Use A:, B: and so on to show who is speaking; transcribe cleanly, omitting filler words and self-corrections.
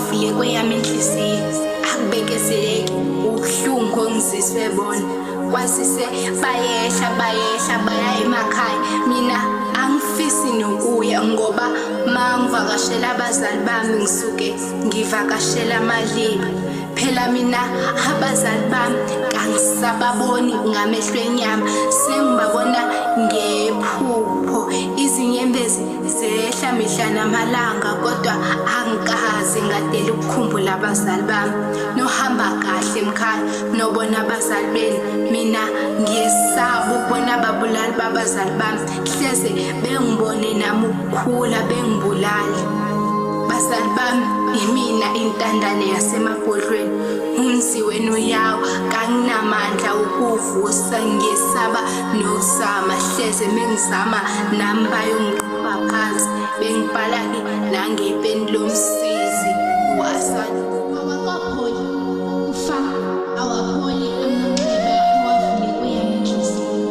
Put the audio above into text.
A: owavule kweyami inhliziyo. Akubekezeleki ubuhlungu ongiziswe bona. Kwazise bayehla bayehla baya emakhaya, mina angifisi nokuya ngoba ma ngivakashela abazali bami ngisuke ngivakashela amaliba. Phela mina abazali bami kangisababoni ngamehlo enyama, sengibabona ngephupho. Izinyembezi zehla mihla namalanga, kodwa angikaze ngadela ukukhumbula abazali bami. Nohamba kahle mkhaya, nobona abazali benu. Mina ngiyesaba ukubona ababulali babazali bami, hleze bengibone nami ukukhula bengibulale. Bazali bami, imina intandane yasemabhodlweni, umzi wenu uyawa, kanginamandla ukuvusa, ngiyesaba nokuzama, hleze mengizama nami bayongiqhuba phansi. Bengibhala-ke nangepeni lomsizi wasana. Awakapholi ufa, awapholi amanxeba owavule kweyami inhliziyo.